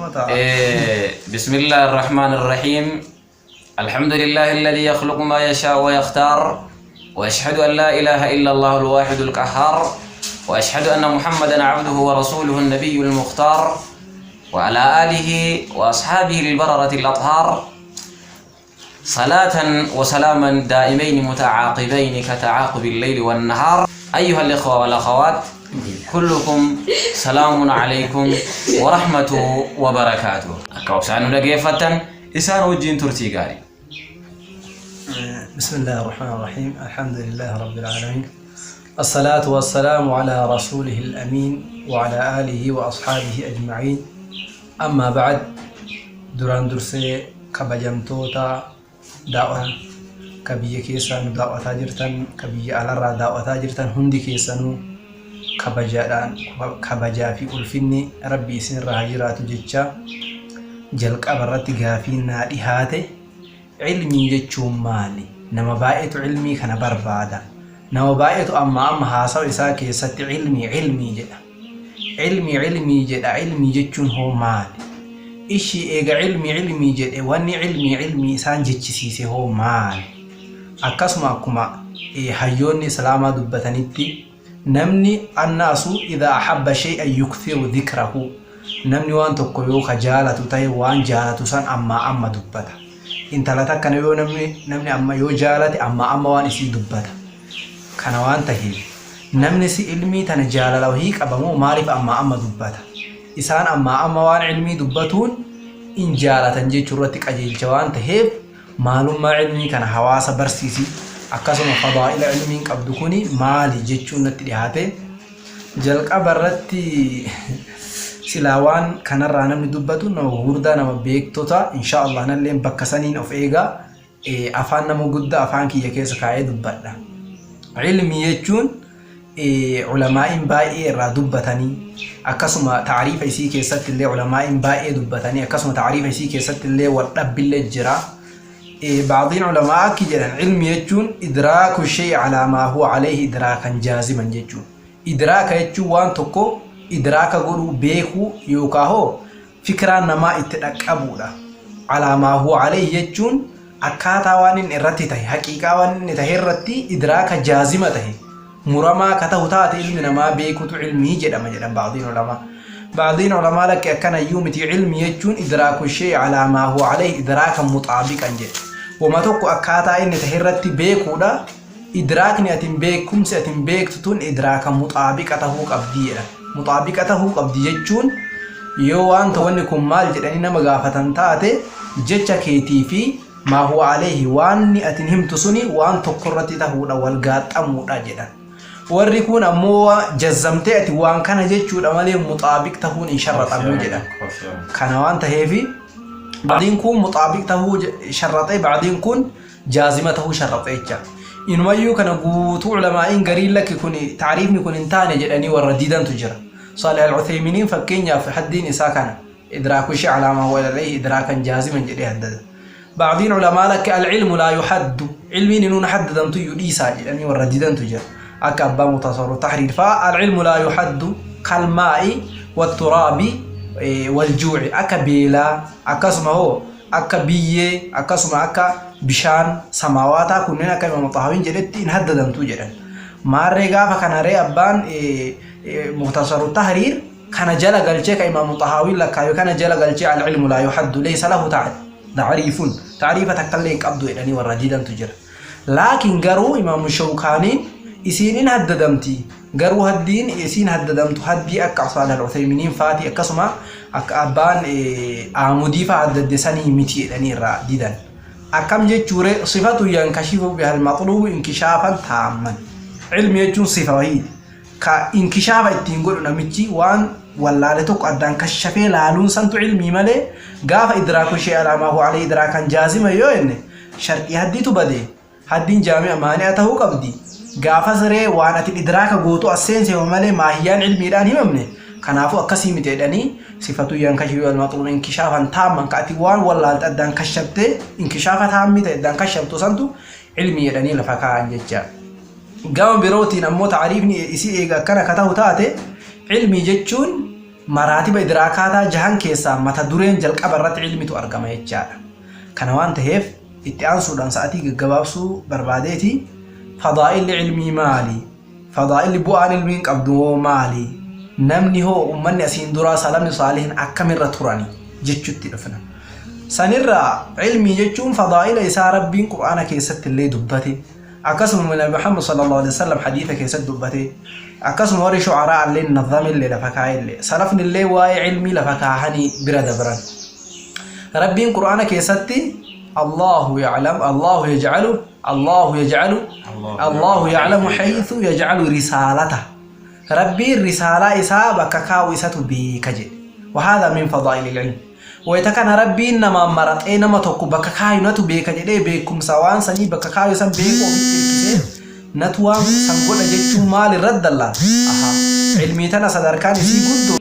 Isuma ta'a. بسم الله الرحمن الرحيم. الحمد لله الذي يخلق ما يشاء ويختار، وأشهد أن لا إله إلا الله الواحد القهار، وأشهد أن محمدا عبده ورسوله النبي المختار، وعلى آله وأصحابه البررة الأطهار، صلاة وسلاما دائمين متعاقبين كتعاقب الليل والنهار. أيها الإخوة والأخوات، كلكم سلام عليكم ورحمة وبركاته. Akka obsaan nu dhageeffattan isaan wajjin turtii gaarii. بسم الله الرحمن الرحيم. الحمد لله رب العالمين، الصلاة والسلام على رسوله الأمين وعلى آله وأصحابه أجمعين. أما بعد، duraan dursee kabajamtoota daawwatan, ka biyya keessaa nu daawwataa jirtan, ka biyya alarraa daawwataa jirtan, hundi keessanuu kabajaadhaan kabajaa fi ulfinni Rabbi isinirraa haa jiraatu jecha, jalqaba irratti gaafiin naa dhihaate: cilmii jechuun maali? Nama baay'eetu cilmii kana barbaada. Nama baay'eetu amma amma haasawa isaa keessatti cilmii cilmii jedha. Cilmii cilmii jedha. Cilmii jechuun hoo maali? Ishii eega cilmii cilmii jedhe, wanni cilmii cilmii isaan jechisiise hoo maali? Akkasuma akkuma hayyoonni islaamaa dubbatanitti, namni الناس إذا أحب شيئا يكثر ذكره. Namni waan tokko yoo ka jaalatu ta'e, waan jaalatu san ammaa amma dubbata. Intala takkana yoo namni amma yoo jaalate, ammaa amma waan isii dubbata. Kana waan taheef, namni si ilmii tana jaalala wahii qabamoo maaliif ammaa amma dubbata? Isaan ammaa amma waan ilmii dubbatuun in jaalatan jechuu irratti qajeelcha waan taheef, maalummaa ilmii kana hawaasa barsiisi, akkasuma fadaa'ila ilmiin qabdu kuni maali jechuun natti dhiyaate. Jalqaba irratti silaa waan kanarraa namni dubbatu nama gurguddaa, nama beektota. Insha Allah nalleen bakka saniin of eegaa, afaan nama guddaa afaan kiyya keessa kaa'ee dubbadha. Ilmi jechuun ulamaa'iin baay'ee irraa dubbatanii, akkasuma taariifa isii keessatti illee ulamaa'iin baay'ee dubbatanii, akkasuma taariifa isii keessatti illee wal dhabbillee jira. Ba'diin ulamaa akki jedhan: ilmi jechuun إدراك الشيء على ما هو عليه إدراكا جازما jechuun. Idraaka jechuun waan tokko idraaka godhuu, beekuu, yookaan hoo fikiraan namaa itti dhaqqabuudha. على ما هو عليه jechuun akkaataa waan inni irratti tahe, haqiiqaa waan inni tahe irratti idraaka jaazima tahe, muramaa ka ta'u taate ilmi namaa beekutu ilmii jedhama jedhan ba'diin ulamaa. Ba'diin ulamaa lakki, akkanayyuu miti, ilmi jechuun إدراك الشيء على ما هو عليه إدراكا مطابقا jedhe. Wama tokko akkaataa inni tahe irratti beekuudha. Idraakni atin beekumsi atin beektu tun idraaka muxaabiqa tahuu qabdi jedha. Muxaabiqa tahuu qabdi jechuun yoo wanta wanni kun maal jedhanii nama gaafatan taate, jecha keetii fi ما هو عليه waanni atin himtu suni waan tokko irratti tahuudha, wal gaaxxamuudha jedhan. Warri kun ammoo jazzamtee ati waan kana jechuudha malee muxaabiq tahuun hin sharraxamuu jedhan. Kana waan taheefi, ba'diin kun muxaabiq tahuu sharraxee, ba'diin kun jaazima tahuu sharraxee jecha. Inumayyuu kana guutuu ulamaa'iin gariin lakki, kun taariifni kun hin taane jedhanii warra didantu jira. Saalih al-Uthayminain fakkeenyaaf haddiin isaa kana إدراك الشيء على ما هو عليه إدراكا جازما jedhee haddada. Ba'diin ulamaa lakki, العلم لا يحد, ilmiin inuun haddadamtu iyyuu dhiisaa jedhanii warra didantu jira. Akka abbaa Mukhtasaru Tahriir fa'aa, العلم لا يحد كالماء والتراب والجوع, akka beelaa, akkasuma hoo akka biyyee, akkasuma akka bishaan samaawaataa kunneen akka Imaam Xahawiin jedhetti hin haddadamtu jedhan. Maarree gaafa kana ree abbaan Mukhtasaru Tahriir kana jala galchee, ka Imaamu Xahaawiin lakkaayu kana jala galchee, العلم لا يحد ليس له تعريف, taariifa takkallee hin qabdu jedhanii warra didantu jira. Laakiin garuu Imaamu Shawkaaniin isiin in haddadamti, garuu haddiin isiin haddadamtu haddii akka Saalih al-Uthayminain faati, akkasuma akka abbaan Aamudii faa haddadde sanii miti jedhanii irraa didan. Akkam jechuure? صفة ينكشف بها المطلوب انكشافا تاما. Ilmi jechuun sifa wahiiti ka inkishaafa ittiin godhu, namichi waan wallaale tokko addaan kashafee laaluun santu ilmii malee, gaafa إدراك الشيء على ما هو عليه إدراكا جازما yoo jenne, sharxii haddiitu bade. Haddiin jaami'a maani'a tahuu qabdi. Gaafa siree waan ati idraaka gootu as seensema malee maahiyyaan ilmiidhaan himamne. Kanaafuu akkasii miti jedhanii, صفة ينكشف المطلوب انكشافا تاما, ka ati waan wallaalte addaan kashabtee inkishaafa taammii ta'e addaan kashabtu santu ilmii jedhanii lafa kaa'an jecha. Gama birootiin ammoo taariifni isii eega akkana ka ta'u taate, ilmii jechuun Maraatiba idraakaataa jahan keessaa mata dureen jalqaba irratti ilmitu argama jechaadha. Kana waan taheef itti aansuudhaan sa'atii gaggabaabsuu barbaadeeti fadaa'illi ilmii maali? Fadaa'illi bu'aan ilmiin qabdu hoo maali? Namni hoo ummanni asiin duraa salafni saalihin akkamirra turani jechutti dhufna. Sanirraa ilmii jechuun fadaa'ila isaa Rabbiin Qur'aana keessatti illee dubbate. Akkasuma Nabi Muhammad sallallahu alaihi wasallam hadiisa keessatti dubbate. Akkasuma warri shu'araa illee nazame illee lafa kaa'e illee. Salafni illee waa'ee ilmii lafa kaahanii bira dabran. Rabbiin Qur'aana keessatti Allahu ya'lam Allahu yaj'alu Allahu yaj'alu Allahu ya'lamu haythu yaj'alu risaalata. Rabbiin risaalaa isaa bakka kaa'u isatu beeka jedhe. Wahaadha min fadaa'ilil ilm. Wayita kana Rabbiin namaan maraxee nama tokko bakka kaayu natu beeka jedhee beekumsa waan sanii bakka kaayu san beekuu ofitti hirkisee natu waan san godha jechuun maal irratti dallaa? Aha. Ilmii tana sadarkaan isii guddoo.